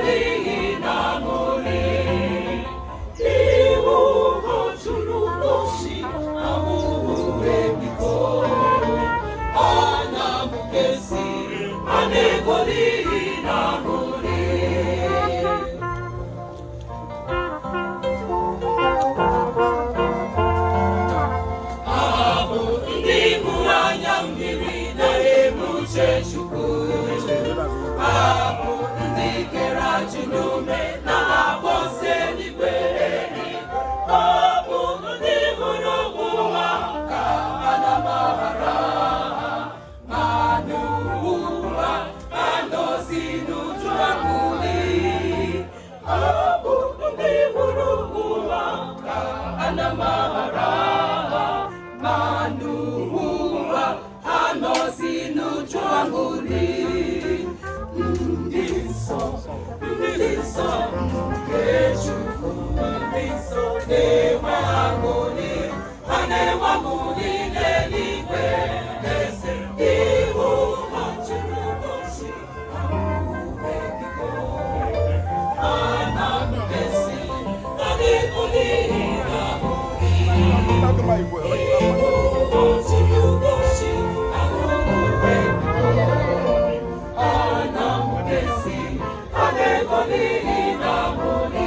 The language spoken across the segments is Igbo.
n'ihi na aṅụrị. Ihu ha juru n'ochi, ahụhụ ebigo. Ha na-amụkesi, ha na-ego n'ihi na aṅụrị. Ha bụ ndị hụrụ anya mmiri na-eme uche Chukwu. Ha bụ ndị kere ajụ n'ume na-akpọ nsọ eluigwe. Ha bụ ndị hụrụ ụwa ka ha na-amaghara ha, ma n'ugbu a ha nọzi n'uju aṅụrị. Ha bụ ndị hụrụ ụwa ka ha na-amaghara ha, ma n'ugbu a ha nọzi n'uju aṅụrị. Ndị nsọ, ndị nsọ nke Chukwu, ndị nsọ na-enwe aṅụrị, ha na-enwe aṅụrị n'eluigwe. N'eze ihu ha juru n'ochi, ahụhụ ebigo. Ha na-amụkesi, ha na-ego n'ihi na aṅụrị. Ihu ha juru n'ochi, ahụhụ ebigo. Ha na-amụkesi, ha na-ego n'ihi na aṅụrị.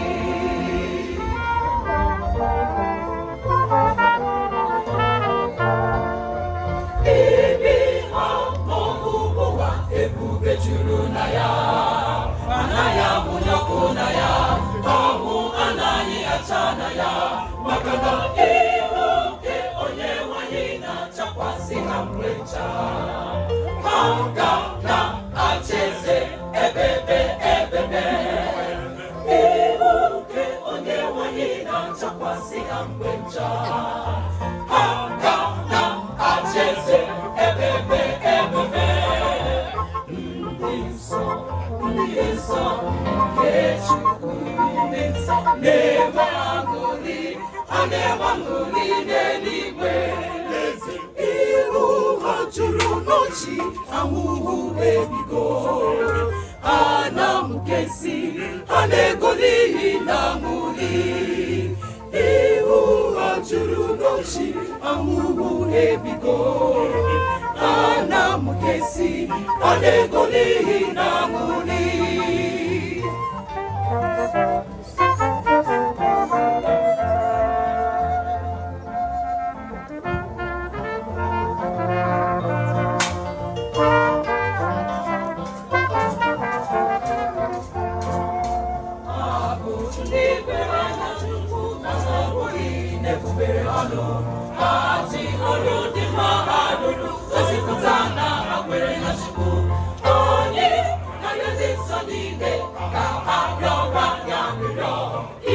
Ebe ha n'ọgwụgwụ ụwa, ebube juru na ya, anaghị amụnye ọkụ na ya, ọnwụ anaghị acha na ya, maka na ihu nke onye nwanyị na-achakwasị ha mgbe ncha. Ha ga na-achị eze ebebe ebebe. Ihu nke onye nwanyị na-achakwasị ha mgbe ncha. Ha ga na-achị eze ebebe ebebe. Ndị nsọ, ndị nsọ nke Chukwu, ndị nsọ na-enwe aṅụrị, ha na-enwe aṅụrị n'eluigwe. Eze ihu ha juru n'ochi, ahụhụ ebigo. Ha na-amụkesi, ha na-ego n'ihi na aṅụrị. Ihu ha juru n'ochi, ahụhụ ebigo. Ha na-amụkesi, ha na-ego n'ihi na aṅụrị. Ha bụ ndị kwere na Chukwu na ọ bụghị n'ebugbere ọnụ. Ha ji ọrụ dị mma ha rụrụ gosipụta na ha kwere na Chukwu. Onye na ya ndị nsọ niile ka ha rịọra ya arịrịọ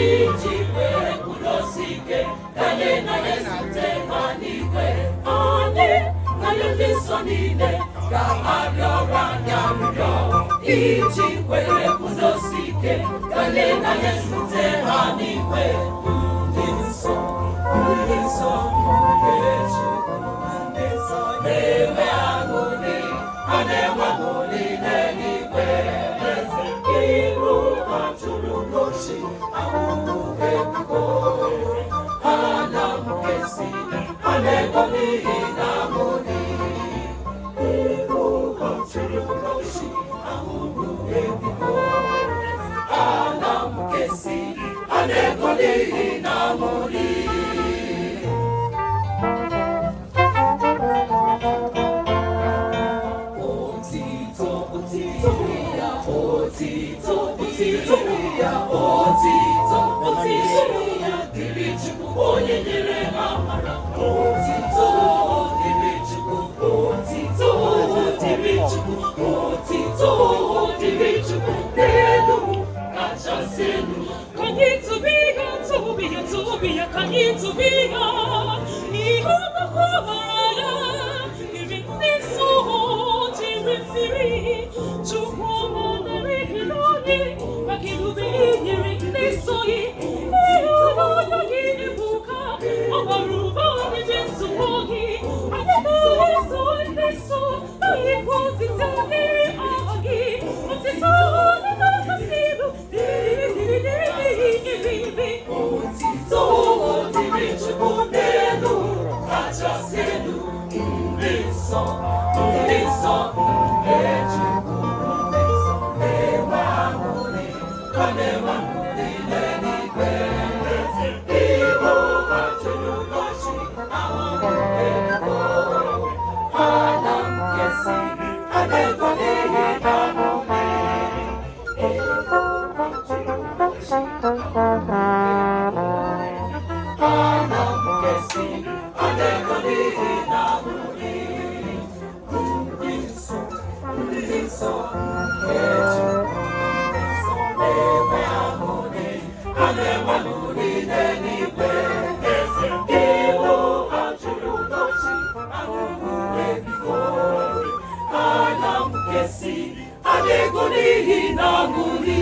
iji wee kwudosi ike ka anyị na ya ezute ha n'igwe. Onye na ya ndị nsọ niile ka ha rịọra ya arịrịọ iji wee kwudosi ike ka anyị na ya ezute ha n'igwe. Ndị nsọ, ndị nsọ nke Chukwu, ndị nsọ na-enwe aṅụrị, ha na-enwe aṅụrị n'eluigwe. Eze ihu ha juru n'ochi, ahụhụ ebigo. Ha na-amụkesi, ha na-ego n'ihi na aṅụrị. Ihu ha juru n'ochi, ahụhụ ebigo. Ha na-amụkesi, ha na-ego n'ihi na aṅụrị. Otito, otito ya, otito, otito ya, otito, otito ya, dịrị Chukwu onye nyere amara. Otito dịrị Chukwu, otito dịrị Chukwu, otito dịrị Chukwu n'elu kachasị elu. Ka anyị tụba ya, tụba ya, tụba ya, ka anyị tụba ya. Ihe ọgbakọ bara ya, iri ndị nsọ jiri mmiri. Chukwu ọma nara ekele anyị maka ebube i nyere ndị nsọ gị. Ịhụnanya gị ebuka, ọ bara ụba n'ebe nzukọ gị. Anyị na-eso ndị nsọ, na-ekwu otito dịrị aha gị. na-ego n'ihi na aṅụrị. Ego juru ụbọchị ha na-amụkesị, ha na-ego n'ihi na aṅụrị. Ndị nsọ, ndị nsọ nke Chukwu, ndị nsọ na-enwe aṅụrị, ha na-enwe aṅụrị n'eluigwe. Eze ego ha juru ụbọchị, ahụhụ ebigo. Ha na-amụkesị, ha na-ego n'ihi na aṅụrị.